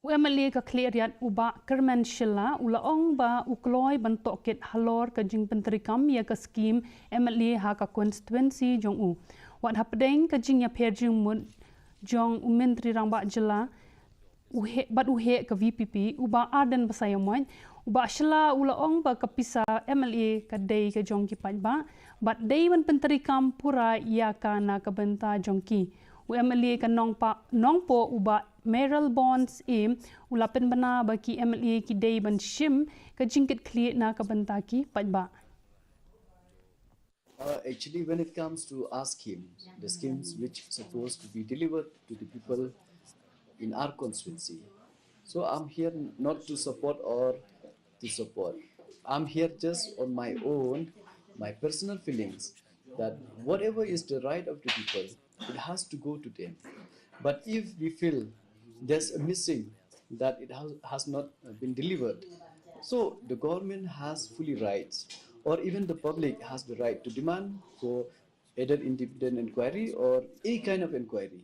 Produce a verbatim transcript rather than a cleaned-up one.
U M L A ka Khliehriat u Bah Kyrmen Shylla u la ong ba u kloi ban tohkit halor ka jingpyntreikam ïa ka skim M L A ha ka constituency jong u. Wat hapdeng ka jingïapher jingmut jong u Myntri Rangbah Jylla u heh, bad u heh ka V P P, u Bah Ardent Basaiawmoit, u Bah Shylla u la ong ba ka pisa M L A ka dei ka jong ki paidbah bad dei ban pyntreikam pura ïa ka na ka bynta jong ki. U M L A ka Nongpa, Nongpoh u Bah Mayralborn Syiem u la pynbna ba ki M L A ki dei ban shim ka jingkitkhlieh na ka bynta ki paidbah. Uh, actually, when it comes to our schemes, the schemes which supposed to be delivered to the people in our constituency, so I'm here not to support or to support. I'm here just on my own, my personal feelings, that whatever is the right of the people, it has to go to them. But if we feel there's a missing, that it has, has not been delivered, so the government has fully rights, or even the public has the right to demand for either independent inquiry or any kind of inquiry.